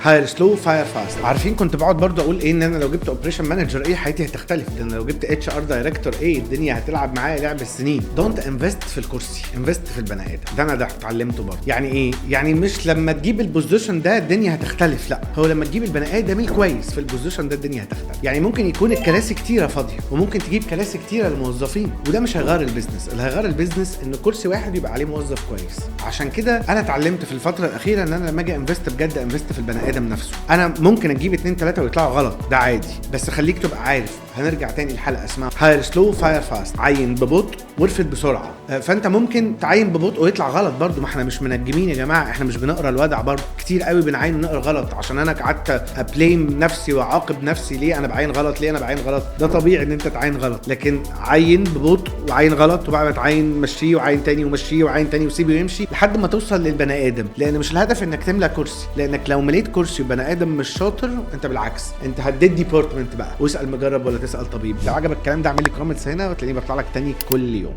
hire slow، fire fast. عارفين كنت بقعد برضو اقول ايه؟ ان انا لو جبت operation manager ايه حياتي هتختلف، ده انا لو جبت HR director ايه الدنيا هتلعب معايا لعب السنين. don't invest في الكرسي، invest في البني ادم. ده انا ده اتعلمته برضه. يعني ايه؟ يعني مش لما تجيب ال position ده الدنيا هتختلف، لا، هو لما تجيب البني ادم الكويس في ال position ده الدنيا هتختلف. يعني ممكن يكون الكراسي كتيرة فاضيه، وممكن تجيب كراسي كتيرة للموظفين، وده مش هيغير ال business. اللي هيغير ال business ان كرسي واحد يبقى عليه موظف كويس. عشان كده انا اتعلمت في الفترة الاخيرة ان انا لما اجي invest بجد، invest في البني ادم نفسه. انا ممكن اجيب اتنين تلاتة ويطلعوا غلط، ده عادي، بس خليك تبقى عارف. هنرجع تاني الحلقة اسمها hire slow، fire fast، عين ببطء وارفد بسرعه. فانت ممكن تعين ببطء ويطلع غلط برضو، ما احنا مش منجمين يا جماعه، احنا مش بنقرا الوضع برضو. كتير قوي بنعين ونقرا غلط. عشان انا قعدت ا blame نفسي واعاقب نفسي ليه انا بعين غلط، ليه انا بعين غلط. ده طبيعي ان انت تعين غلط، لكن عين ببطء وعين غلط، وبعد ما تعين مشيه، وعين تاني ومشيه، وعين تاني وسيبه يمشي لحد ما توصل للبني ادم. لان مش الهدف انك تملى كرسي، لانك لو مليت كرسي وبني ادم مش شاطر، انت بالعكس انت هديت department بقى. واسال مجرب ولا تسال طبيب. لو عجبك الكلام ده اعمل لي comments هنا، وتلاقيني بطلع لك تاني كل يوم.